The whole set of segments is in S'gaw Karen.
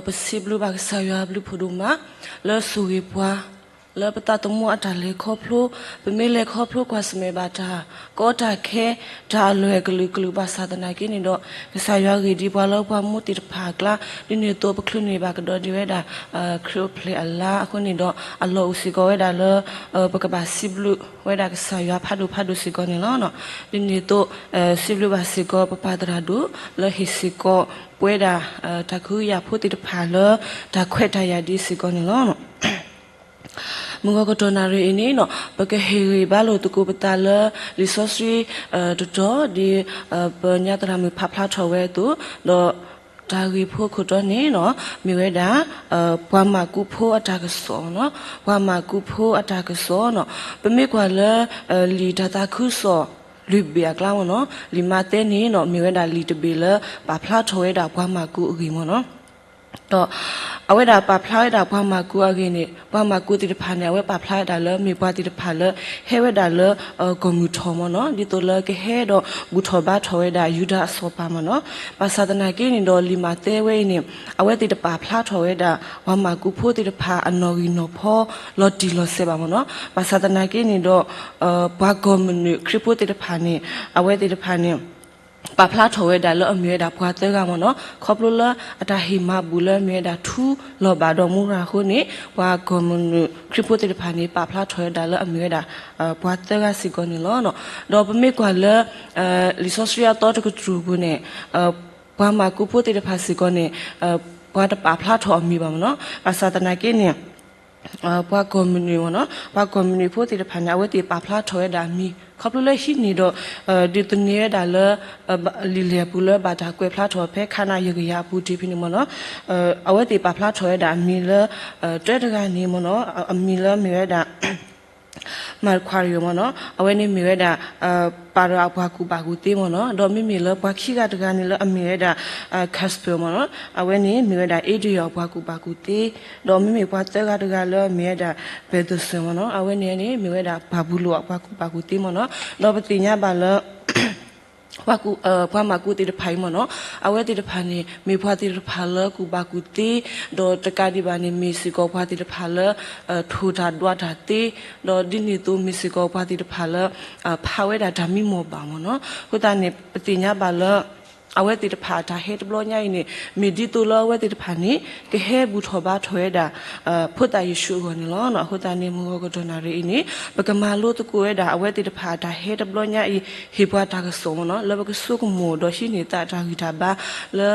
ပစံးဘျုးဘၣ်ကစၢ်ယွၤအဘျုးဖးဒိၣ်မး လၢဆိၣ်ဂ့ၤပှၤ လၢပသးသမူအတၢ်လဲၤခီဖျိ, ပမ့ၢ်လဲၤခီဖျိကွၢ်ဆၢၣ်မဲာ်ဘၣ်တၢ်ကီတၢ်ခဲ, တၢ်အလွဲၢ်ကလုာ်ကလုာ်ဘၣ်ဆၣ်သနာ်က့န့ၣ်ဒီး ကစၢ်ယွၤဂ့ၢ်ဒံးပှၤလၢပှၤမူသ့ၣ်တဖၣ်အကျါ, ဒ်န့ၣ်အသိးပချုးန့ၢ်ဘၣ်ကဒီးဒံးဝဲဒၣ် ခရံာ်အိၣ်ဖျဲၣ်အလါအဃိန့ၣ်ဒီး အလီၢ်အိၣ်စ့ၢ်ကီးဝဲဒၣ်လၢ ပကဘၣ်စံးဘျုးဝဲဒၣ်ကစၢ်ယွၤဖးဒိၣ်ဖးဒိၣ်စ့ၢ်ကီးန့ၣ်လီၤ. ဒ်န့ၣ်အသိး စံးဘျုးဘၣ်စ့ၢ်ကီးပပၢ်သရၣ်ဒိၣ် လၢဟ့ၣ်စ့ၢ်ကီးပဝဲဒၣ် တၢ်ကဟုကယာ်ဖိသ့ၣ်တဖၣ်လၢ တၢ်ခွဲးတၢ်ယာ်ဒံးစ့ၢ်ကီးန့ၣ်လီၤ. မုၢ်ဂီၤကတီၢ်နၣ်ရံၣ်အံၤန့ၣ် ပကဟ့ၣ်ဂံၢ်ဘါလိာ်သကိးပသးလၢ လံာ်စီဆှံ တတီၤ ဒ်ပညါသရၣ်မုၣ်ဖးဖျါထီၣ်ဝဲအသိး, ဒီးတၢ်ဂ့ၢ်ဖိခိၣ်တီန့ၣ် မ့ၢ်ဝဲဒၣ် ပှၤမၤကူဖိအတၢ်ကစီၣ်, ပှၤမၤကူဖိအတၢ်ကစီၣ်န့ၣ် ပမ့ၢ်ကွၢ်လၢ လံာ်တၢ်သးခုကစီၣ် လွံၢ်ဘ့ၣ်အကျါမ့ၢ်န့ၣ်, လံာ်မးသဲန့ၣ် မ့ၢ်ဝဲဒၣ်လံာ်တဘ့ၣ်လၢ ပာ်ဖျါထီၣ်ဝဲဒၣ်ပှၤမၤကူအဂ့ၢ်မ့ၢ်န့ၣ်, ဒီးအဝဲဒၣ်ပာ်ဖျါဝဲဒၣ်ပှၤမၤကူအဂ့ၢ်န့ၣ် ပှၤမၤကူသ့ၣ်တဖၣ်န့ၣ် အဝဲပာ်ဖျါဝဲဒၣ်လၢမ့ၢ်ပှၤသ့ၣ်တဖၣ်လၢ ဟဲဝဲဒၣ်လၢ ကီၢ်မုၢ်ထီၣ်မ့ၢ်န့ၣ်, ဒ်သိးလၢကဟဲဒီးဘူၣ်ထီၣ်ဘါထီၣ်ဝဲဒၣ်ယူဒၤအစီၤပၤမ့ၢ်န့ၣ်, ဘၣ်ဆၣ်သနာ်က့န့ၣ်ဒီးလံာ်မးသဲဝဲအံၤန့ၣ် အဝဲသ့ၣ်တပာ်ဖျါထီၣ်ဝဲဒၣ် ပှၤမၤကူဖိသ့ၣ်တဖၣ်အနီၣ်ဂံၢ်နီၣ်ဖီ လီၤတံၢ်လီၤဆဲးဘၣ်မ့ၢ်န့ၣ်, ဘၣ်ဆၣ်သနာ်က့န့ၣ်ဒီး ပှၤကီၢ်မုၢ်နုာ်ခရံာ်ဖိသ့ၣ်တဖၣ်န့ၣ် အဝဲသ့ၣ်တဖၣ်န့ၣ် ပာ်ဖျါထီၣ်ဝဲဒၣ်လၢအမ့ၢ်ဝဲဒၣ်ပှၤသၢဂၤမ့ၢ်န့ၣ်, ခီဖျိလၢအတၢ်ဟ့ၣ်မၤဘူၣ်လၢအမ့ၢ်ဝဲဒၣ်ထူလီၤဘၣ်ဒီးမူရၤအဃိန့ၣ် ပှၤကီၢ်မုၢ်နုာ်ခရံာ်ဖိသ့ၣ်တဖၣ်န့ၣ် ပာ်ဖျါထီၣ်ဝဲဒၣ်လၢအမ့ၢ်ဝဲဒၣ် ပှၤသၢဂၤစ့ၢ်ကီးန့ၣ်လီၤ. ဒီးပမ့ၢ်ကွၢ်လၢ လံာ်စီဆှံအသီတကတြူၢ်ပူၤန့ၣ် ပှၤမၤကူဖိသ့ၣ်တဖၣ်စ့ၢ်ကီးန့ၣ် ပှၤတပာ်ဖျါထီၣ်အမံၤဘၣ်မ့ၢ်န့ၣ်, ဘၣ်ဆၣ်သနာ်က့န့ၣ် ပှၤကီၢ်မုၢ်နုာ်မ့ၢ်န့ၣ်, ပှၤကီၢ်မုၢ်နုာ်ဖိသ့ၣ်တဖၣ်န့ၣ် အဝဲသ့ၣ်ပာ်ဖျါထီၣ်ဝဲဒၣ်အမံၤ ခီဖျိလၢဟံးန့ၢ်ဒီး ဒုးသန့ၤဝဲဒၣ်လၢ လံာ်လဲၢ်အပူၤလၢဘၣ်တၢ်ကွဲးဖျါထီၣ်ဖဲခါနၤယကယၤအပူၤတ့ၢ်ဖဲန့ၣ်မ့ၢ်န့ၣ်, အဝဲသ့ၣ်ပာ်ဖျါထီၣ်ဝဲဒၣ်အမံၤလၢ တၢတဂၤန့ၣ်မ့ၢ်န့ၣ်, အမံၤလၢမ့ၢ်ဝဲဒၣ် မၤတခွါရံၣ်မ့ၢ်န့ၣ်, အဝဲန့ၣ်မ့ၢ်ဝဲဒၣ် ပာ်ရၤအပှၤကူၣ်ဘၣ်ကူၣ်သ့မ့ၢ်န့ၣ်, ဒီးမ့မ့ၢ်လၢပှၤခံဂၤတဂၤန့ၣ်လၢအမ့ၢ်ဝဲဒၣ် Casper မ့ၢ်န့ၣ်, အဝဲန့ၣ်မ့ၢ်ဝဲဒၣ် Adrian အပှၤကူၣ်ဘၣ်ကူၣ်သ့, ဒီးမ့မ့ၢ်ပှၤသၢဂၤတဂၤလၢအမ့ၢ်ဝဲဒၣ် Peterson မ့ၢ်န့ၣ်, အဝဲန့ၣ်န့ၣ်မ့ၢ်ဝဲဒၣ် ပှၤဘူလိၣ်အပှၤကူၣ်ဘၣ်ကူၣ်သ့မ့ၢ်န့ၣ်, ဒီးပသ့ၣ်ညါဘၣ်လၢ ပှၤမၤကူသ့ၣ်တဖၣ်အံၤမ့ၢ်န့ၣ်, အဝဲသ့ၣ်တဖၣ်န့ၣ် မ့ၢ်ပှၤသ့ၣ်တဖၣ်လၢကူၣ်ဘၣ်ကူၣ်သ့, ဒီးတကးဒံးဘၣ်န့ၣ် မ့ၢ်စ့ၢ်ကီးပှၤသ့ၣ်တဖၣ်လၢ ထိၣ်တၢ်ဒွးတၢ်သ့, ဒီးဒ်န့ၣ်အသိးမ့ၢ်စ့ၢ်ကီးပှၤသ့ၣ်တဖၣ်လၢ ဖးဝဲဒၣ်တၢ်မံမီၢ်ဘၣ်မ့ၢ်န့ၣ်, အဃိသတးန့ၣ် ပသ့ၣ်ညါဘၣ်လၢ အဝဲသ့ၣ်တဖၣ်အတၢ်ဟဲတဘျီညါအံၤန့ၣ် မ့ၢ်ဒ်သိးလၢအဝဲသ့ၣ်တဖၣ်န့ၣ် ကဟဲဘူၣ်ထီၣ်ဘါထီၣ်ဝဲဒၣ် ဖိသၣ်ယ့ၣ်ၡူးအဂီၢ်န့ၣ်လီၤ. အဃိသတးန့ၣ် မုၢ်ဂီၤကတီၢ်နၣ်ရံၣ်အံၤန့ၣ် ပကမၤလိသကိးဝဲဒၣ် အဝဲသ့ၣ်တဖၣ်အတၢ်ဟဲတဘျီညါအံၤ ဟ့ၣ်ပှၤတၢ်ကစီၣ်မ့ၢ်န့ၣ်, လၢပကဆိကမိၣ်ဒီးဟံးန့ၢ်သးတၢ်ဂံၢ်တၢ်ဘါလၢ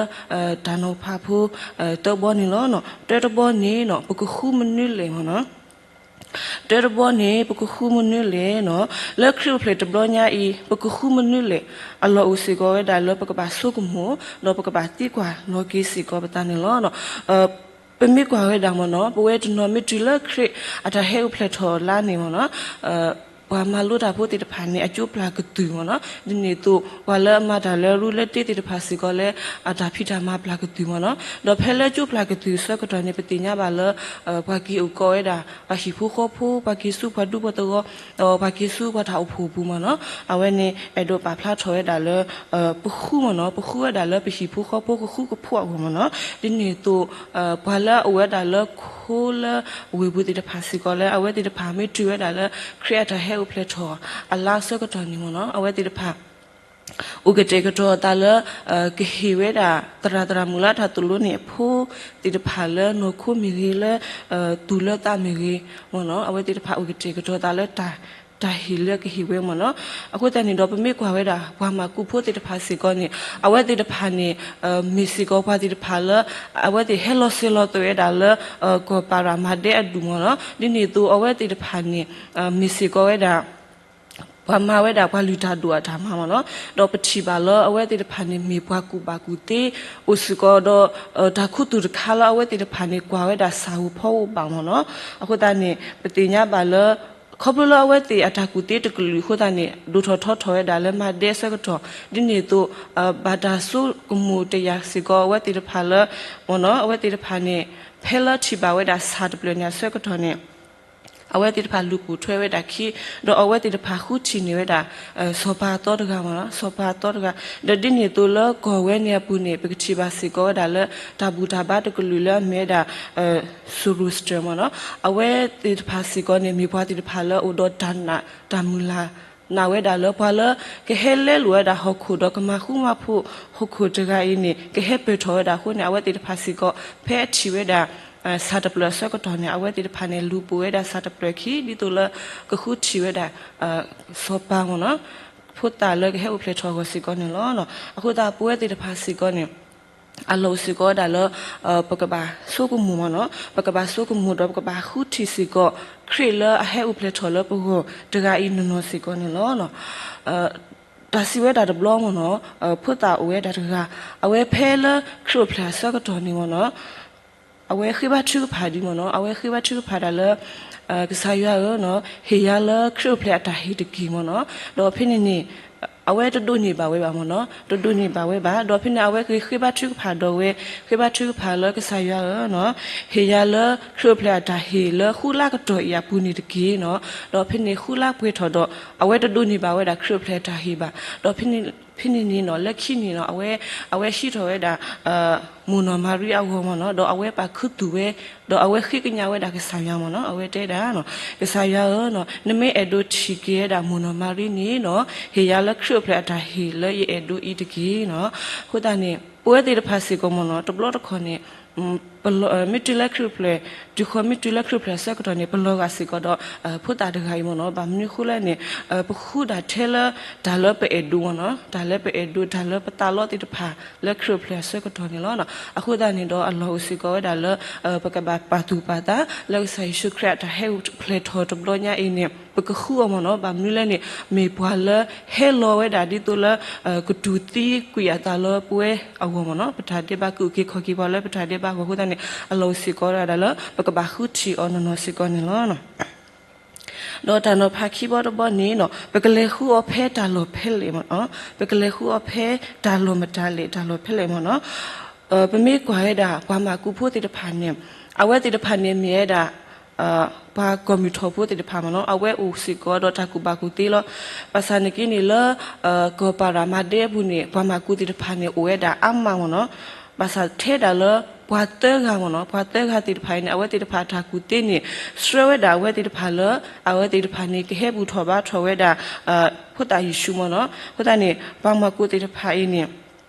တၢ်နီၤဖးဖိ သၢဘီန့ၣ်လီၤ. တၢတဘီန့ၣ် ပကဃုမနုၤလဲၣ်မ့ၢ်န့ၣ် တၢတဘီန့ၣ် ပကဃုမနုၤလဲၣ်န့ၣ်, လၢခရံာ်အိၣ်ဖျဲၣ်တဘျီညါအံၤ ပကဃုမနုၤလဲၣ်, အလီၢ်အိၣ်စ့ၢ်ကီးဝဲဒၣ်လၢပကဘၣ်ဆိကမိၣ် ဒီးပကဘၣ်သံကွၢ်လီၤက့ၤစ့ၢ်ကီးပသးန့ၣ်လီၤ. ပမ့ၢ်ကွၢ်ဝဲဒၣ်မ့ၢ်န့ၣ်, ပဝဲတနီၤမ့ၢ်တုၤလၢခရံာ်အတၢ်ဟဲအိၣ်ဖျဲၣ်ထီၣ်လါန့ၣ်မ့ၢ်န့ၣ်, ပှၤမၤလိတၢ်ဖိသ့ၣ်တဖၣ်န့ၣ် အကၠိပျၢ်ကတုာ်မ့ၢ်န့ၣ်, ဒ်န့ၣ်အသိး ပှၤလၢအမၤတၢ်လၢရူလၢတ့သ့ၣ်တဖၣ်စ့ၢ်ကီးလၢ အတၢ်ဖံးတၢ်မၤပျၢ်ကတုာ်မ့ၢ်န့ၣ်, ဒီးဖဲလၢကၠိပျၢ်ကတုာ်အဆၢကတီၢ်န့ၣ် ပသ့ၣ်ညါဘၣ်လၢ ပှၤက့ၤအိၣ်ကီးဝဲဒၣ် ပှၤဟံၣ်ဖိဃီဖိ, ပှၤက့ၤဆူပှၤဒူပှၤသဝီ, ဒီးပှၤက့ၤဆူပှၤတၢ်အိၣ်ဖှိၣ်အပူၤမ့ၢ်န့ၣ်, အဝဲန့ၣ် အဲၣ်ဒိးပာ်ဖျါထီၣ်ဝဲဒၣ်လၢ ပဃုမ့ၢ်န့ၣ်, ပဃုဝဲဒၣ်လၢပဟံၣ်ဖိဃီဖိကဃူကဖိးအဂီၢ်မ့ၢ်န့ၣ်, ဒ်န့ၣ်အသိး ပှၤလၢအအိၣ်ဝဲဒၣ်လၢခိလၢဝ့ၢ်ပူၤသ့ၣ်တဖၣ်စ့ၢ်ကီးလၢ အဝဲသ့ၣ်တဖၣ်မ့ၢ်တုၤဝဲဒၣ်လၢ ခရံာ်အတၢ်ဟဲအိၣ်ဖျဲၣ်ထီၣ်အလါအဆၢကတီၢ်န့ၣ်မ့ၢ်န့ၣ်, အဝဲသ့ၣ်တဖၣ် အိၣ်ကတဲာ်ကတီၤအသးလၢ ကဟ့ၣ်ဝဲဒၣ် သရၣ်သရၣ်မုၣ်လၢတၢ်သိၣ်လိန့ၣ်အဖိသ့ၣ်တဖၣ်လၢနီၢ်ခိမ့ၢ်ဂ့ၤ, လၢသူၣ်လၢသးမ့ၢ်ဂ့ၤမ့ၢ်န့ၣ်, အဝဲသ့ၣ်တဖၣ်အိၣ်ကတဲာ်ကတီၤသးလၢ တၢ်ဟ့ၣ်လၢကဟ့ၣ်ဝဲမ့ၢ်န့ၣ်. အဃိသတးန့ၣ်ဒီး ပမ့ၢ်ကွၢ်ဝဲဒၣ် ပှၤမၤကူဖိသ့ၣ်တဖၣ်စ့ၢ်ကီးန့ၣ် အဝဲသ့ၣ်တဖၣ်န့ၣ် မ့ၢ်စ့ၢ်ကီးပှၤသ့ၣ်တဖၣ်လၢ အဝဲသ့ၣ်ဟဲလီၤစၢၤလီၤသွဲၣ်ဝဲဒၣ်လၢ ကီၢ်ပၤရၣ်မၤဒဲအဒူၣ်မ့ၢ်န့ၣ်, ဒ်န့ၣ်အသိး အဝဲသ့ၣ်တဖၣ်န့ၣ် မ့ၢ်စ့ၢ်ကီးဝဲဒၣ် ပှၤမၤဝဲဒၣ်ပှၤလုၢ်တၢ်ဒိၣ်အတၢ်မၤမ့ၢ်န့ၣ်, ဒီးပထံၣ်ဘၣ်လၢအဝဲသ့ၣ်တဖၣ်န့ၣ် မ့ၢ်ပှၤကူၣ်ဘၣ်ကူၣ်သ့ အိၣ်စ့ၢ်ကီးဒီး တၢ်ခူသူၣ်တခါလၢအဝဲသ့ၣ်တဖၣ်န့ၣ် ကွၢ်ဝဲဒၣ်ဆၣ်ဧိၤဖီဧိၤဘၣ်မ့ၢ်န့ၣ်. အဃိသတးန့ၣ် ပသ့ၣ်ညါဘၣ်လၢ ခီဖျိလၢအဝဲသ့ၣ်အတၢ်ကူၣ်သ့တကလုာ်အဃိသတးန့ၣ် ဒိၣ်ထီၣ်ထီထီၣ်ဝဲဒၣ်လၢမၤဒဲအဆၢကတီၢ်, ဒ်န့ၣ်အသိး ဘၣ်တၢ်ဆိကမိၣ်တယာ်စ့ၢ်ကီးအဝဲသ့ၣ်တဖၣ်လၢ မ့ၢ်န့ၣ် အဝဲသ့ၣ်တဖၣ်န့ၣ် ဖဲလၢထံၣ်ဘၣ်ဝဲဒၣ်ဆၣ်တဖျၢၣ်န့ၣ်အဆၢကတီၢ်န့ၣ် အဝဲသ့ၣ်တဖၣ်လူၤပိာ်ထွဲဝဲဒၣ်ခံ, ဒီးအဝဲသ့ၣ်တဖၣ်ဃုထံၣ်န့ၢ်ဝဲဒၣ် စီၤပၤအသီတဂၤမ့ၢ်နီၤ, စီၤပၤအသီတဂၤ, ဒီးဒ်န့ၣ်အသိးလၢကီၢ်ဝဲန့ၣ်အပူၤန့ၣ် ပကထံၣ်ဘၣ်စ့ၢ်ကီးဝဲဒၣ်လၢ တၢ်ဘူၣ်တၢ်ဘါတကလုာ်လၢအမ့ၢ်ဝဲဒၣ် Zoroaster မ့ၢ်နီၤ, အဝဲသ့ၣ်တဖၣ်စ့ၢ်ကီးန့ၣ် မ့ၢ်ပှၤသ့ၣ်တဖၣ်လၢအအိၣ်ဒီးတၢ်နာ်တၢ်မုၢ်လၢ် နာ်ဝဲဒၣ်လၢပှၤလၢ ကဟဲလဲလိာ်ဝဲဒၣ်ဟီၣ်ခိၣ်ဒီးကမၤဃူမၤဖိးဟီၣ်ခိၣ်တဂၤအံၤန့ၣ် ကဟဲပၢၢ်ထီၣ်ဝဲဒၣ်အဃိန့ၣ် အဝဲသ့ၣ်တဖၣ်စ့ၢ်ကီး ဖဲအထံၣ်ဝဲဒၣ် စၣ်တပျၢၤအဆၢကတီၢ်န့ၣ် အဝဲသ့ၣ်တဖၣ်န့ၣ် လူၤပိာ်ဝဲဒၣ်စၣ်တပျၢၤခံ ဒ်သိးလၢကဃုထံၣ်ဝဲဒၣ် စီၤပၤမ့ၢ်နီၤ, ဖိသၣ်လၢကဟဲအိၣ်ဖျဲၣ်ထီၣ်အဂီၢ်စ့ၢ်ကီးန့ၣ်လီၤ. အဃိသတး ပဝဲသ့ၣ်တဖၣ်စ့ၢ်ကီးန့ၣ် အလီၢ်အိၣ်စ့ၢ်ကီးဝဲဒၣ်လၢ ပကဘၣ်ဆိကမိၣ်မ့ၢ်နီၤ, ပကဘၣ်ဆိကမိၣ်ဒီးပကဘၣ်ဃုထံၣ်စ့ၢ်ကီး ခရံာ်လၢအဟဲအိၣ်ဖျဲၣ်ထီၣ်လၢပဂီၢ်တဂၤအံၤနီၢ်နီၢ်စ့ၢ်ကီးန့ၣ်လီၤ. တၢ်စံးဝဲဒၣ်တဘျီမ့ၢ်နီၤ, ဖိသၣ်အိၣ်ဝဲဒၣ်တဂၤ, အဝဲဖဲလၢခရံာ်အိၣ်ဖျဲၣ်အဆၢကတီၢ်န့ၣ်မ့ၢ်နီၤ အဝဲဃ့ဘါထုကဖၣ်ဒ်မ့ၢ်နီၤ, အဝဲဃ့ဘါထုကဖၣ်ဒၣ်လၢ ကစၢ်ယွၤဧၢနီၤ, ဟ့ၣ်ယၤလၢခရံာ်အိၣ်ဖျဲၣ်အတၢ်ဟ့ၣ်တက့ၢ်မ့ၢ်နီၤ, ဒီးဖဲန့ၣ်န့ၣ် အဝဲတဒိးန့ၢ်ဘၣ်ဝဲဘၣ်မ့ၢ်နီၤ, တဒိးန့ၢ်ဘၣ်ဝဲဘၣ်, ဒီးဖဲန့ၣ် အဝဲဃ့ဘါထုကဖၣ်ဒီးဝဲ, ဃ့ဘါထုကဖၣ်လၢကစၢ်ယွၤဧၢနီၤ, ဟ့ၣ်ယၤလၢခရံာ်အိၣ်ဖျဲၣ်အတၢ်ဟ့ၣ်လၢဃုလါကတီၢ်အံၤအပူၤန့ၣ်တက့ၢ်နီၤ, ဒီးဖဲန့ၣ်ဃုလါပှဲၤထီၣ်ဒီး အဝဲတဒိးန့ၢ်ဘၣ်ဝဲဒၣ်ခရံာ်အိၣ်ဖျဲၣ်အတၢ်ဟ့ၣ်ဘၣ်, ဒီးဖဲန့ၣ် ဖဲန့ၣ်န့ၣ်နီၤ လၢခံန့ၣ်နီၤ အဝဲ အဝဲဟံးထီၣ်ဝဲဒၣ် မိၢ်နီၢ်မၤရံအဂီၢ်မ့ၢ်နီၤ, ဒီးအဝဲပာ်ခူသူၣ်ဝဲ, ဒီးအဝဲဃ့ကညးဝဲဒၣ်ကစၢ်ယွၤမ့ၢ်နီၤ, အဝဲတဲဒၣ်နီၤ, ကစၢ်ယွၤဧၢနီၤ, နမ့ၢ်အဲၣ်ဒိးထံၣ်က့ၤဝဲဒၣ်မိၢ်နီၢ်မၤရံန့ၣ်နီၤ, ဟ့ၣ်ယၤလၢခရံာ်အိၣ်ဖျဲၣ်အတၢ်ဟ့ၣ်လၢယအဲၣ်ဒိးအံၤတက့ၢ်နီၤ. အဃိသတးန့ၣ် ပဝဲသ့ၣ်တဖၣ်စ့ၢ်ကီးမ့ၢ်နီၤ တဘျီတခီၣ်န့ၣ် မ့ၢ်တုၤလၢခရံာ်အိၣ်ဖျဲၣ်, တုၤဃီၤမ့ၢ်တုၤလၢခရံာ်အိၣ်ဖျဲၣ်အဆၢကတီၢ်န့ၣ် ပလီၤဂာ်စ့ၢ်ကီးဒီး ဖိသၣ်တဂၤအံၤမ့ၢ်နီၤ, ဘၣ်မနုၤအဃိလဲၣ်န့ၣ် ပဃုဒၣ်ထဲလၢ တၢ်လၢပအဲၣ်ဒိးမ့ၢ်နီၤ, တၢ်လၢပအဲၣ်ဒိး တၢ်လၢပသးလီသ့ၣ်တဖၣ် လၢခရံာ်အိၣ်ဖျဲၣ်အဆၢကတီၢ်န့ၣ်လီၤ. အဃိသတးန့ၣ်ဒီးအလီၢ်အိၣ်စ့ၢ်ကီးဝဲဒၣ်လၢ ပကဘၣ်ပာ်သူၣ်ပာ်သး လၢကစၢ်ယ့ၣ်ၡူးခရံာ်အတၢ်ဟဲအိၣ်ဖျဲၣ်ထီၣ်တဘျီညါအံၤန့ၣ် ပကဃုအီၤမ့ၢ်နီၤ, ဘၣ်မနုၤလဲၣ်န့ၣ် မ့ၢ်ပှၤလၢဟဲလီၤဝဲဒၣ်ဒ်သိးလၢ ကတူၢ်သံကွံာ်အသးလၢပဝဲအဂီၢ်မ့ၢ်နီၤ, ပတၢ်ဒဲးဘးကအုၣ်က့ၤခီၣ်က့ၤပှၤလၢပတၢ်ဒဲးဘးအဂီၢ်အဃိသတးန့ၣ် အလီၢ်အိၣ်စ့ၢ်ကီးဝဲဒၣ်လၢ ပကဘၣ်ဃုထံၣ်အီၤနီၢ်နီၢ်စ့ၢ်ကီးန့ၣ်လီၤ. ဒီးတၢ်နီၤဖးခံဘီတဘီန့ၣ်နီၤ ပကလဲၤဃုအီၤဖဲတၢ်လီၢ်ဖဲလဲၣ်မ့ၢ်နီၤ, ပကလဲၤဃုအီၤဖဲတၢ်လီၢ်မတၤလဲၣ် တၢ်လီၢ်ဖဲလဲၣ်မ့ၢ်နီၤ, ပမ့ၢ်ကွၢ်ဝဲဒၣ်ပှၤမၤကူဖိသ့ၣ်တဖၣ်န့ၣ် အဝဲသ့ၣ်တဖၣ်န့ၣ်မ့ၢ်ဝဲဒၣ် ပှၤကီၢ်မုၢ်ထီၣ်ဖိသ့ၣ်တဖၣ်မ့ၢ်နီၤ, အဝဲအိၣ်စ့ၢ်ကီးဒီးတၢ်ကူၣ်ဘၣ်ကူၣ်သ့လီၤ. ဘၣ်ဆၣ်နာ်က့န့ၣ်လၢ ကီၢ်ပၤရၤမၤဒဲအပူၤန့ၣ် ပှၤမၤကူသ့ၣ်တဖၣ်န့ၣ် အိၣ်ဝဲဒၣ်အါမးမ့ၢ်နီၤ. ဘၣ်ဆၣ်ထဲဒၣ်လၢ ပှၤသၢဂၤမ့ၢ်နီၤ, ပှၤသၢဂၤသ့ၣ်တဖၣ်အံၤန့ၣ် အဝဲသ့ၣ်တဖၣ်အတၢ်ကူၣ်သ့န့ၣ် ဆှၢဝဲဒၣ်အဝဲသ့ၣ်တဖၣ်လၢ အဝဲသ့ၣ်တဖၣ်န့ၣ် ကဟဲဘူၣ်ထီၣ်ဘါထီၣ်ဝဲဒၣ် ဖိသၣ်ယ့ၣ်ၡူးမ့ၢ်နီၤ. အဃိသတးန့ၣ် ပှၤမၤကူသ့ၣ်တဖၣ်အံၤန့ၣ်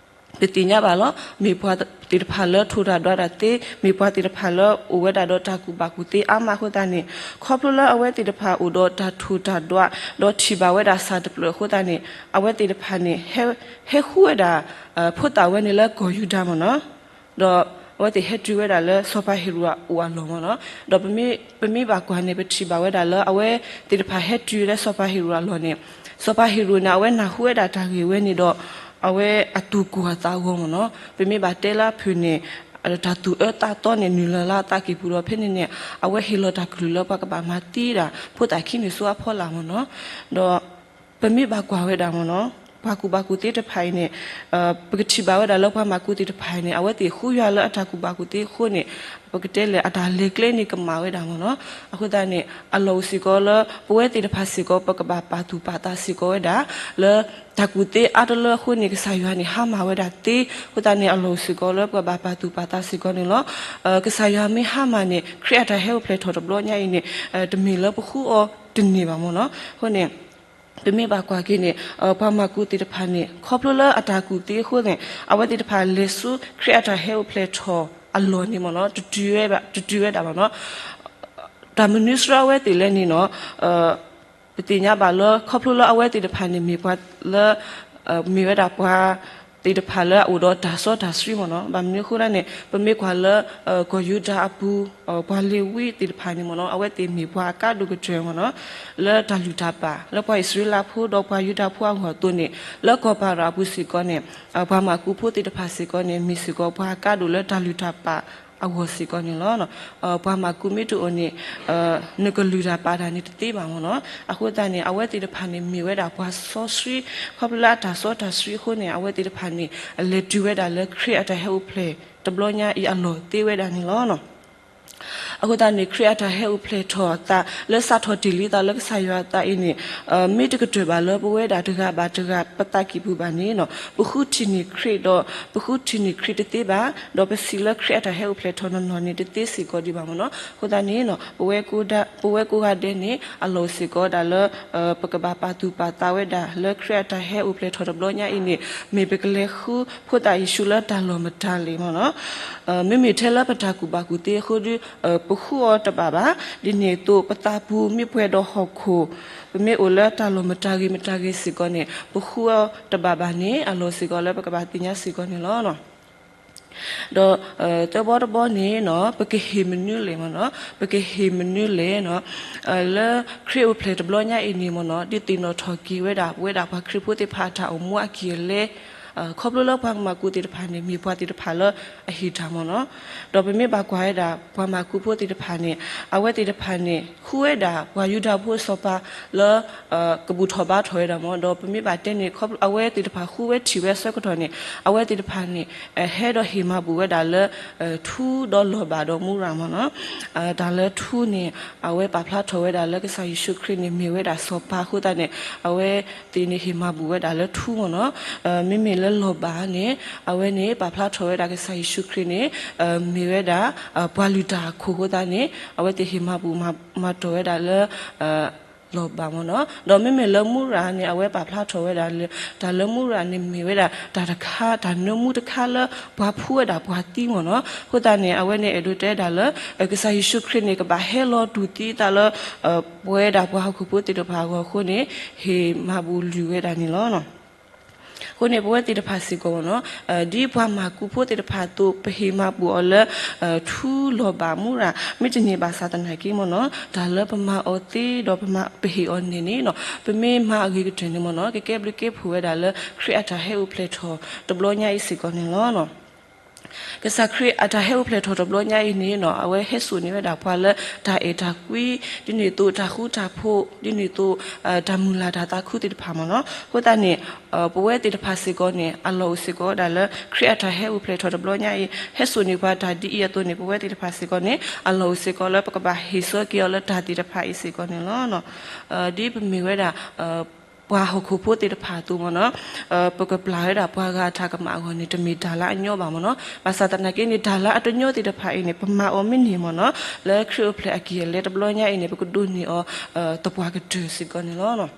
ပသ့ၣ်ညါဘၣ်လီၤ. မ့ၢ်ပှၤသ့ၣ်တဖၣ်လၢထိၣ်တၢ်ဒွးတၢ်သ့, မ့ၢ်ပှၤသ့ၣ်တဖၣ်လၢအိၣ်ဝဲဒၣ်ဒီးတၢ်ကူၣ်ဘၣ်ကူၣ်သ့အါမးအဃိသတးန့ၣ် ခီဖျိလၢအဝဲသ့ၣ်တဖၣ်အိၣ်ဒီးတၢ်ထိၣ်တၢ်ဒွး ဒီးထံၣ်ဘၣ်ဝဲဒၣ်စၣ်တပျၢၤအဃိသတးန့ၣ် အဝဲသ့ၣ်တဖၣ်န့ၣ် ဟဲဃုဝဲဒၣ် ဖိသၣ်ဝဲန့ၣ်လၢကီၢ်ယူဒၤမ့ၢ်နီၤ. ဒီးအဝဲသ့ၣ်ဟဲတုၤဝဲဒၣ်လၢစီၤပၤဟ့ၤရိာ်အအိၣ်အလီၢ်မ့ၢ်နီၤ. ဒီးပမ့ၢ်ဘၣ်ကွၢ်န့ၣ် ပထံၣ်ဘၣ်ဝဲဒၣ်လၢအဝဲသ့ၣ်တဖၣ်ဟဲတုၤလၢစီၤပၤဟ့ၤရိာ်အလီၢ်န့ၣ်, စီၤပၤဟ့ၤရိာ်န့ၣ် အဝဲနၢ်ဟူဝဲဒၣ်တၢ်ဂ့ၢ်ဝဲန့ၣ်ဒီး အဝဲအသူၣ်ကိၢ်အသးဂီၤမ့ၢ်နီၤ. ပမ့ၢ်ဘၣ်တဲလၢအဖုၣ်န့ၣ် တၢ်သူၣ်အၢသးသီန့ၣ် နုာ်လီၤလၢအသးကံၢ်ပူၤဒီး ဖဲန့ၣ်န့ၣ် အဝဲဟ့ၣ်လီၤတၢ်ကလုၢ်လၢပှၤကဘၣ်မၤသံဒၣ် ဖိသၣ်ခံန့ၣ်ဆူအဖီလာ်မ့ၢ်နီၤ. ဒီးပမ့ၢ်ဘၣ်ကွၢ်ဝဲဒၣ်မ့ၢ်နီၤ ပှၤကူၣ်ဘၣ်ကူၣ်သ့တဖၣ်အံၤန့ၣ် ပကထံၣ်ဘၣ်ဝဲဒၣ်လၢပှၤမၤကူၣ်သ့ၣ်တဖၣ်အံၤန့ၣ် အဝဲသ့ၣ်ဃုယွၤလၢအတၢ်ကူၣ်ဘၣ်ကူၣ်သ့အဃိန့ၣ် ပကတဲလဲၣ် အတၢ်လဲၤကျဲန့ၣ်ကမၣ်ဝဲဒၣ်မ့ၢ်နီၤ. အဃိသတးန့ၣ် အလီၢ်အိၣ်စ့ၢ်ကီးလၢ ပဝဲသ့ၣ်တဖၣ်စ့ၢ်ကီး ပကဘၣ်ပာ်သူၣ်ပာ်သးစ့ၢ်ကီးဝဲဒၣ် လၢ တၢ်ကူၣ်သ့အါတလၢအဃိန့ၣ် ကစၢ်ယွၤန့ၣ် ဟါမၢ်ဝဲဒၣ်သ့. အဃိသတးန့ၣ် အလီၢ်အိၣ်စ့ၢ်ကီးလၢပကဘၣ်ပာ်သူၣ်ပာ်သးစ့ၢ်ကီးန့ၣ်လီၤ. ကစၢ်ယွၤမ့ၢ်ဟါမၢ်န့ၣ် ခရံာ်အတၢ်ဟဲအိၣ်ဖျဲၣ်ထီၣ်တဘျီညါအံၤန့ၣ် တမ့ၢ်လၢပဃုအီၤတန့ၢ်ဘၣ်မ့ၢ်နီၤ. အဃိန့ၣ် ပမ့ၢ်ဘၣ်ကွၢ်က့ၤန့ၣ် ပှၤမၤကူၣ်သ့ၣ်တဖၣ်န့ၣ် ခီဖျိလၢအတၢ်ကူၣ်သ့အဃိန့ၣ် အဝဲသ့ၣ်တဖၣ်လဲၤဆူခရံာ်အတၢ်ဟဲအိၣ်ဖျဲၣ်ထီၣ်အလီၢ်န့ၣ်မ့ၢ်နီၤ တတုၤဝဲဒၣ်လီၤနီၤ. တၢ်မနုၤဆှၢအဝဲသ့ၣ်လဲၣ်န့ၣ်နီၤ ပသ့ၣ်ညါဘၣ်လၢ ခီဖျိလၢအဝဲသ့ၣ်တဖၣ်န့ၣ် မ့ၢ်ပှၤလၢ မ့ၢ်ဝဲဒၣ်ပှၤသ့ၣ်တဖၣ်လၢအအိၣ်ဒီးတၢ်စီတၢ်ဆှံမ့ၢ်နီၤ. ဘၣ်မနုၤအဃိလဲၣ်န့ၣ် ပမ့ၢ်ကွၢ်လၢ ကီၢ်ယူဒၤအပူၤ ပှၤလ့ၤဝံသ့ၣ်တဖၣ်န့ၣ်မ့ၢ်နီၤ အဝဲသ့ၣ်မ့ၢ်ပှၤအကါဒိၣ်ကတၢၢ်မ့ၢ်နီၤ လၢတၢ်လုၢ်တၢ်ပာ် လၢပှၤအံၣ်စရ့လးဖိဒီးပှၤယူဒၤဖိအဂီၢ်အသိးန့ၣ် လၢကီၢ်ပၤရၤအပူၤစ့ၢ်ကီးန့ၣ် ပှၤမၤကူဖိသ့ၣ်တဖၣ်စ့ၢ်ကီးန့ၣ် မ့ၢ်စ့ၢ်ကီးပှၤအကါဒိၣ်လၢတၢ်လုၢ်တၢ်ပာ်အဂီၢ်စ့ၢ်ကီးန့ၣ်လီၤ. ပှၤမၤကူမ့ၢ်တအိၣ်န့ၣ် နကလုၢ်တၢ်ပာ်တၢ်န့ၣ်တသ့ဘၣ်မ့ၢ်နီၤ. အဃိသတးန့ၣ် အဝဲသ့ၣ်တဖၣ်န့ၣ် မ့ၢ်ဝဲဒၣ်ပှၤစီဆှံ ခီဖျိလၢအတၢ်စီတၢ်ဆှံအဃိန့ၣ် အဝဲသ့ၣ်တဖၣ်န့ၣ် လဲၤတုၤဝဲဒၣ်လၢခရံာ်အတၢ်ဟဲအိၣ်ဖျဲၣ်တဘျီညါအံၤအလီၢ်သ့ဝဲဒၣ်န့ၣ်လီၤ. အဃိသတးန့ၣ် ခရံာ်အတၢ်ဟဲအိၣ်ဖျဲၣ်ထီၣ်အသး လၢစးထီၣ်တ့ၢ်လံသးလၢကစၢ်ယွၤအသးအံၤန့ၣ် မ့ၢ်တကတၢၢ်ဘၣ်လၢပဝဲဒၣ်တဂၤဘၣ်တဂၤပသးကံၢ်ပူၤဘၣ်န့ၣ် ပဃုထံၣ်န့ၢ်ခရံာ်ဒီး ပဃုထံၣ်န့ၢ်ခရံာ်တသ့ဘၣ်, ဒီးပစံးလၢခရံာ်အတၢ်ဟဲအိၣ်ဖျဲၣ်ထီၣ်နီၢ်နီၢ်န့ၣ် တသ့စ့ၢ်ကီးဒံးဘၣ်မ့ၢ်နီၤ. အဃိသတးန့ၣ် ပဝဲကိးဂၤဒဲးန့ၣ် အလီၢ်အိၣ်စ့ၢ်ကီးဒၣ်လၢ ပကဘၣ်ပာ်သူၣ်ပာ်သးဝဲဒၣ်လၢခရံာ်အတၢ်ဟဲအိၣ်ဖျဲၣ်ထီၣ်တဘျီညါအံၤန့ၣ် မ့ၢ်ပကလဲၤဃုဖိသၣ်ယ့ၣ်ၡူးလၢတၢ်လီၢ်မတၤလဲၣ်မ့ၢ်နီၤ. မ့မ့ၢ်ထဲလၢပတၢ်ကူၣ်ဘၣ်ကူၣ်သ့အဃိဒီး ပဃုအီၤတဘၣ်ဘၣ်. ဒ်န့ၣ်အသိး ပသးပူၤမ့ၢ်ပှဲၤဒီးဟီၣ်ခိၣ် ပမ့ၢ်အိၣ်လၢတၢ်လီၢ်မတၤဂ့ၤမတၤဂ့ၤစ့ၢ်ကီးန့ၣ် ပဃုအီၤတဘၣ်ဘၣ်န့ၣ် အလီၢ်စ့ၢ်ကီးလၢပကဘၣ်သ့ၣ်ညါစ့ၢ်ကီးန့ၣ်လီၤ. ဒီးသၢဘီတဘီန့ၣ် ပကဟ့ၣ်မနုၤလဲၣ်မ့ၢ်နီၤ, ပကဟ့ၣ်မနုၤလဲၣ်နီၤ, လၢခရံာ်အိၣ်ဖျဲၣ်တဘျီညါအံၤန့ၣ်မ့ၢ်နီၤ ဒုးသ့ၣ်နီၣ်ထီၣ်က့ၤဝဲဒၣ် ပဝဲဒၣ်ပှၤခရံာ်ဖိသ့ၣ်တဖၣ်အတၢ်အိၣ်မူအကံၢ်အလဲ ခီဖျိလၢပှၤမၤကူးသ့ၣ်တဖၣ်န့ၣ် မ့ၢ်ပှၤသ့ၣ်တဖၣ်လၢအဟ့ၣ်တၢ်မ့ၢ်နီၤ. ဒီးပမ့ၢ်ဘၣ်ကွၢ်ဝဲဒၣ် ပှၤမၤကူးဖိသ့ၣ်တဖၣ်န့ၣ် အဝဲသ့ၣ်တဖၣ်န့ၣ် ဃုဝဲဒၣ်ပှၤယူဒၤဖိအစီၤပၤလၢ ကဘူၣ်ထီၣ်ဘါထီၣ်ဝဲဒၣ်မ့ၢ်, ဒီးပမ့ၢ်ဘၣ်တဲန့ၣ် အဝဲသ့ၣ်တဖၣ်ဃုဝဲထံၣ်ဝဲအဆၢကတီၢ်န့ၣ် အဝဲသ့ၣ်တဖၣ်န့ၣ် ဟဲဒီးဟ့ၣ်မၤဘူၣ်ဝဲဒၣ်လၢ ထူဒီးလီၤဘၣ်ဒီးမူရၤမ့ၢ်နီၤ. တၢ်လၢထူန့ၣ် အဝဲပာ်ဖျါထီၣ်ဝဲဒၣ်လၢကစၢ်ယ့ၣ်ၡူးခရံာ်န့ၣ် မ့ၢ်ဝဲဒၣ်စီၤပၤအဃိသတးန့ၣ် အဝဲသ့ၣ်န့ၣ်ဟ့ၣ်မၤဘူၣ်ဝဲဒၣ်လၢထူမ့ၢ်နီၤ. မ့မ့ၢ်လၢလီၤဘၣ်န့ၣ် အဝဲန့ၣ်ပာ်ဖျါထီၣ်ဝဲဒၣ်ကစၢ်ယ့ၣ်ၡူးခရံာ်န့ၣ် မ့ၢ်ဝဲဒၣ် ပှၤလုၢ်တၢ်အခိၣ်အဃိသတးန့ၣ် အဝဲသ့ၣ်ဟ့ၣ်မၤဘူၣ်မၤတီၢ်ဝဲဒၣ်လၢ လီၤဘၣ်မ့ၢ်နီၤ. ဒီးမ့မ့ၢ်လၢမူရၤန့ၣ် အဝဲပာ်ဖျါထီၣ်ဝဲဒၣ်လၢ တၢ်လၢမူရၤန့ၣ်မ့ၢ်ဝဲဒၣ် တၢ်တခါ တၢ်နၢမူတခါလၢ ပှၤဖှူဝဲဒၣ်ပှၤသံမ့ၢ်နီၤ. အဃိသတးန့ၣ် အဝဲန့ၣ်အဲၣ်ဒိးတဲဒၣ်လၢ ကစၢ်ယ့ၣ်ၡူးခရံာ်န့ၣ် ကဘၣ်ဟဲလီၤတူၢ်သံအသးလၢ ပဝဲဒၣ်ပှၤဟီၣ်ခိၣ်ဖိသ့ၣ်တဖၣ်အဂီၢ်အဃိန့ၣ် ဟ့ၣ်မၤဘူၣ်လုၢ်ဝဲဒၣ်န့ၣ်လီၤ. အဃိန့ၣ် ပဝဲသ့ၣ်တဖၣ်စ့ၢ်ကီးမ့ၢ်နီၤ ဒ်ပှၤမၤကူးဖိသ့ၣ်တဖၣ်အသိး ပဟ့ၣ်မၤဘူၣ်အီၤလၢ ထူလီၤဘၣ်မူရၤ မ့တမ့ၢ်ဘၣ်ဆၣ်သနာ်က့မ့ၢ်နီၤ တၢ်လၢပမၤအီၤသ့ဒီးပဟ့ၣ်အီၤန့ၣ်န့ၣ် ပမ့ၢ်မၤအဂ့ၤကတၢၢ်န့ၣ်မ့ၢ်နီၤ ကကဲဘျုးကဲဖှိၣ်ဝဲဒၣ်လၢ ခရံာ်အတၢ်ဟဲအိၣ်ဖျဲၣ်ထီၣ်တဘျီညါအံၤစ့ၢ်ကီးန့ၣ်လီၤ. ကစၢ်ခရံာ်အတၢ်ဟဲအိၣ်ဖျဲၣ်ထီၣ်တဘျီညါအံၤန့ၣ်နီၤ အဝဲဟဲစိာ်န့ၢ်ဝဲဒၣ်ပှၤလၢတၢ်အဲၣ်တၢ်ကွံ ဒ်န့ၣ်အသိးတၢ်ဃူတၢ်ဖိး ဒ်န့ၣ်အသိး တၢ်မုၢ်လၢ်တၢ်သးခုသ့ၣ်တဖၣ်မ့ၢ်နီၤ. အဃိသတးန့ၣ် ပဝဲသ့ၣ်တဖၣ်စ့ၢ်ကီးန့ၣ် အလီၢ်အိၣ်စ့ၢ်ကီးဝဲဒၣ်လၢ ခရံာ်အတၢ်ဟဲအိၣ်ဖျဲၣ်ထီၣ်တဘျီညါအံၤ ဟဲစိာ်န့ၢ်ပှၤတၢ်ဒ်အံၤအသိးန့ၣ် ပဝဲသ့ၣ်တဖၣ်စ့ၢ်ကီးန့ၣ် အလီၢ်အိၣ်စ့ၢ်ကီးလၢပကဘၣ်ဟ့ၣ်ဆၢက့ၤအီၤလၢတၢ်သ့ၣ်တဖၣ်အံၤစ့ၢ်ကီးန့ၣ်လီၤ. ဒ်ပမ့ၢ်ဝဲဒၣ် ပှၤဟီၣ်ခိၣ်ဖိသ့ၣ်တဖၣ်အသိးမ့ၢ်နီၤ ပကပျၢ်ဝဲဒၣ်ပှၤဂၤအတၢ်ကမၣ်အဂီၢ်န့ၣ် တမ့ၢ်တၢ်လၢအညီဘၣ်မ့ၢ်နီၤ. ဘၣ်ဆၣ်သနာ်က့န့ၣ် တၢ်လၢအတညီသ့ၣ်တဖၣ်အံၤန့ၣ် ပမၤအီၤမ့ၢ်န့ၢ်မ့ၢ်နီၤ လၢခရံာ်အိၣ်ဖျဲၣ်အကံၢ်အလဲတဘျီညါအံၤန့ၣ် ပကဒိးန့ၢ်အီၤ သပှၢ်ကတၢၢ်စ့ၢ်ကီးန့ၣ်လီၤ.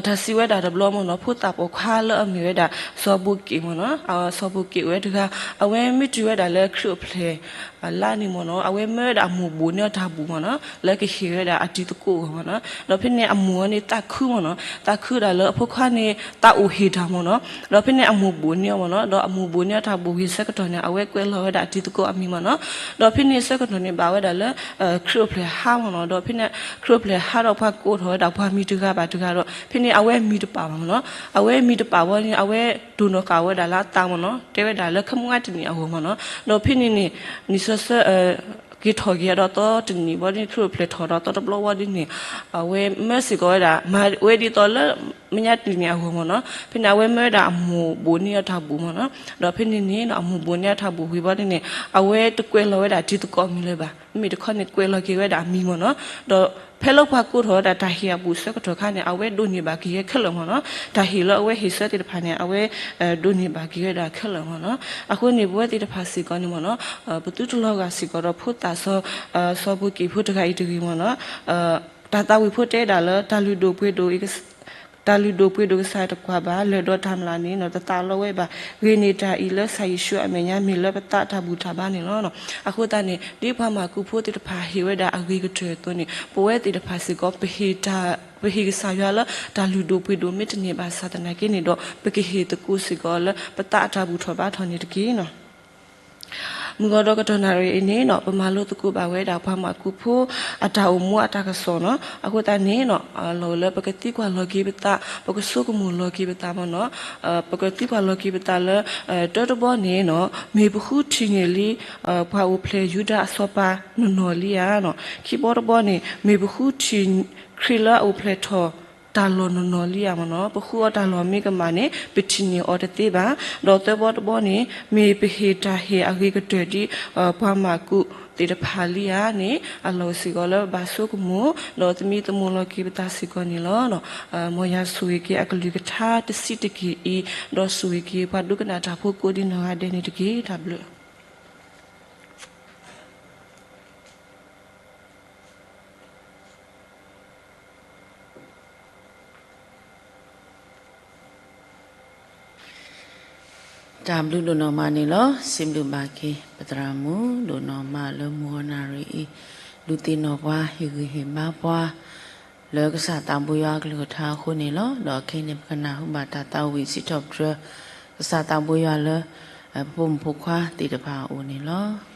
တၢ်စံးဝဲဒၣ်တဘျီမ့ၢ်နီၤ ဖိသၣ်ပိာ်ခွါလၢအမ့ၢ်ဝဲဒၣ် စီၤဘိးက့ၣ်မ့ၢ်နီၤ စီၤဘိးက့ၣ်အိၣ်ဝဲတဂၤ အဝဲမ့ၢ်တုၤဝဲဒၣ်လၢခရံာ်အိၣ်ဖျဲၣ် လါန့ၣ်မ့ၢ်နီၤ အဝဲမၢဝဲဒၣ်အမိၢ်ဘိၣ်န့ၢ်အီၤတၢ်ဘူၣ်မ့ၢ်နီၤ လၢကဟ့ၣ်ဝဲဒၣ်အတံၤသကိးအဂီၢ်မ့ၢ်နီၤ. ဒီးဖဲန့ၣ်အမိၢ်အီၤန့ၣ်သးခုမ့ၢ်နီၤ သးခုဒၣ်လၢအဖိခွါန့ၣ် သးအိၣ်ဟ့ၣ်တၢ်မ့ၢ်နီၤ. ဒီးဖဲန့ၣ်အမိၢ်ဘိၣ်န့ၢ်အီၤမ့ၢ်နီၤ ဒီးအမိၢ်ဘိၣ်န့ၢ်အီၤတၢ်ဘူၣ်ဝံၤဆၢကတီၢ်န့ၣ် အဝဲကွဲးလီၤဝဲဒၣ်အတံၤသကိးအမံၤမ့ၢ်နီၤ. ဒီးဖဲန့ၣ်ဆၢကတီၢ်န့ၣ် ဘၣ်ဝဲဒၣ်လၢ ခရံာ်အိၣ်ဖျဲၣ်ဟါမ့ၢ်နီၤ. ဒီးဖဲန့ၣ် ခရံာ်အိၣ်ဖျဲၣ်ဟါဒီးပှၤကိးထီၣ်ဝဲဒၣ်ပှၤမံၤတဂၤဘၣ်တဂၤဒီး ဖဲန့ၣ်အဝဲမံၤတပာ်ဘၣ်မ့ၢ်နီၤ. အဝဲမံၤတပာ်ဘၣ်န့ၣ် အဝဲဒိၣ်နီၢ်ဃာ်ဝဲဒၣ်လၢအသးမ့ၢ်နီၤ တဲဝဲဒၣ်လၢခမူအါတနံၣ်အဂီၢ်မ့ၢ်နီၤ. ဒီးဖဲန့ၣ်န့ၣ် နံၣ်ဆၢဆၢ က့ၤထီၣ်က့ၤဒီးသီတနံၣ်ဘၣ်ဒ်န့ၣ် ခရံာ်အိၣ်ဖျဲၣ်ထီၣ်ဒီးသီတဘျီဘၣ်ဒ်န့ၣ် အဝဲမၢစ့ၢ်ကီးဝဲဒၣ် မၤဝဲဒ်သိးလၢ မညါတနံၣ်အဂီၢ်မ့ၢ်နီၤ. ဖဲန့ၣ် အဝဲမၢဝဲဒၣ်အမိၢ်ဘိၣ်န့ၢ်အီၤတၢ်ဘူၣ်မ့ၢ်နီၤ. ဒီးဖဲန့ၣ်န့ၣ် အမိၢ်ဘိၣ်န့ၢ်အီၤတၢ်ဘူၣ်ဝံၤဘၣ်ဒ်န့ၣ် အဝဲတကွဲးလီၤဝဲဒၣ်တံၤသကိးအမံၤလၢၤဘၣ်. မ့မ့ၢ်တခီန့ၣ် ကွဲးလီၤက့ၤဝဲဒၣ်အမံၤမ့ၢ်နီၤ. ဒီးဖဲလၢပှၤကိးထီၣ်ဝဲဒၣ်တၢ်ဟ့ၣ်အဘူၣ်ဆၢကတီၢ်ခါန့ၣ် အဝဲဒိးန့ၢ်ဘၣ်က့ၤဝဲခဲလၢာ်မ့ၢ်နီၤ. တၢ်ဟ့ၣ်လၢအဝဲဟ့ၣ်ဆၢသ့ၣ်တဖၣ်န့ၣ် အဝဲဒိးန့ၢ်ဘၣ်က့ၤဝဲဒၣ်ခဲလၢာ်မ့ၢ်နီၤ. အဃိန့ၣ် ပဝဲသ့ၣ်တဖၣ်စ့ၢ်ကီးန့ၣ်မ့ၢ်နီၤ ပသုတလီၤဂာ်စ့ၢ်ကီးဒီးဖိသၣ်စီၤဘိးက့ၣ်ဖိတဂၤအံၤတဂ့ၤမ့ၢ်နီၤ. တၢ်သးဝံၣ်ဖိတဲဒၣ်လၢ တၢ်လုၢ်ဒိၣ်ပှ့ၤဒိၣ် တၢ်လုၢ်ဒိၣ်ပှ့ၤဒိၣ်ကစၢ်တကွၢ်ဘၣ် လၢၢ်ဒီးတၢ်မျၢ်န့ၣ် တသးလီဝဲဘၣ်. ဂ့ၤန့ၢ်တၢ်အံၤလၢကစၢ်ယ့ၣ်ၡူးအမဲာ်ညါ မ့ၢ်လၢပသးတၢ်ဘူၣ်တၢ်ဘါန့ၣ်လီၤ. အဃိသတးန့ၣ် ဒ်ပှၤမၤကူးဖိသ့ၣ်တဖၣ်ဟ့ၣ်ဝဲဒၣ်အဂ့ၤကတၢၢ်အသိးန့ၣ် ပဝဲသ့ၣ်တဖၣ်စ့ၢ်ကီး ပဟ့ၣ်တၢ် ပဟ့ၣ်ကစၢ်ယွၤလၢတၢ်လုၢ်ဒိၣ်ပှ့ၤဒိၣ် မ့တမ့ၢ်ဘၣ်ဆၣ်သနာ်က့န့ၣ်ဒီး ပကဟ့ၣ်သကိးစ့ၢ်ကီးလၢပသးအတၢ်ဘူၣ်ထီၣ်ဘါထီၣ်န့ၣ်တက့ၢ်. မုၢ်ဂီၤဒီးကတီၢ်နၣ်ရံၣ်အံၤန့ၣ် ပမၤလိသကိးဘၣ်ဝဲဒၣ်ပှၤမၤကူးဖိအတၢ်အိၣ်မူအတၢ်ကစီၣ်နီၤ. အဃိသတးန့ၣ် လီၢ်လၢပကသံကွၢ်လီၤက့ၤပသး ပကဆိကမိၣ်လီၤက့ၤပသးမ့ၢ်နီၤ. ပကသံကွၢ်လီၤက့ၤပသးလၢ တၢတဘီန့ၣ် မ့ၢ်ပဃုထံၣ်န့ၢ်လံ ပှၤအိၣ်ဖျဲၣ်ယူဒၤအစီၤပၤနီၢ်နီၢ်လံဧါ. ခံဘီတဘီန့ၣ် မ့ၢ်ပဃုထံၣ်ခရံာ်လၢအအိၣ်ဖျဲၣ်ထီၣ် တၢ်လီၢ်နီၢ်နီၢ်လံဧါမ့ၢ်နီၤ, ပဃုအီၣ်တၢ်လီၢ်မ့ၢ်ကမၣ်န့ၣ် ပထံၣ်န့ၢ်အီၤတသ့ဘၣ်. ဒီးသၢဘီတဘီန့ၣ် မ့ၢ်ပဟ့ၣ်တၢ်ဟ့ၣ်အဂ့ၤကတၢၢ်ဒ် ပှၤမၤကူးသ့ၣ်တဖၣ်လံဧါန့ၣ် အလီၢ်အိၣ်စ့ၢ်ကီးလၢဘၣ်ဆိကမိၣ် ဒီးသမံသမိးလီၤက့ၤပသးစ့ၢ်ကီးန့ၣ်လီၤ. မ်ယွၤဆိၣ်ဂ့ၤက့ၤအကလုၢ်ကထါတဆံးတက့ၢ်အံၤ, ဒီးဆိၣ်ဂ့ၤက့ၤပှၤဒိကနၣ်တၢ်ဖိကိးဒံနီၢ်ဂၤဒဲးန့ၣ်တက့ၢ်. တၢ်ဘျုး တၢ်ဘျုးဒိၣ်နီၢ်မးန့ၣ်လီၤ. စံးဘျုးဘၣ်က့ၤ ပသရၣ်မုၣ် ဒိၣ်နီၢ်မးလၢမုၢ်ဂီၤနၣ်ရံၣ်အံၤ ဒုးသ့ၣ်နီၣ်ပှၤ ဟ့ၣ်ဂံၢ်ဟ့ၣ်ဘါပှၤ လၢကစၢ်သးဘိယွၤအကလုၢ်ကထါအဃိန့ၣ်လီၤ. ဒီးခဲအံၤန့ၣ် ပကနၢ်ဟူဘၣ်တၢ်သးဝံၣ်စံးထီၣ်ပတြၢၤ ကစၢ်သးဘိယွၤလၢ ပဖိမုၣ်ဖိခွါသ့ၣ်တဖၣ်အအိၣ်န့ၣ်လီၤ.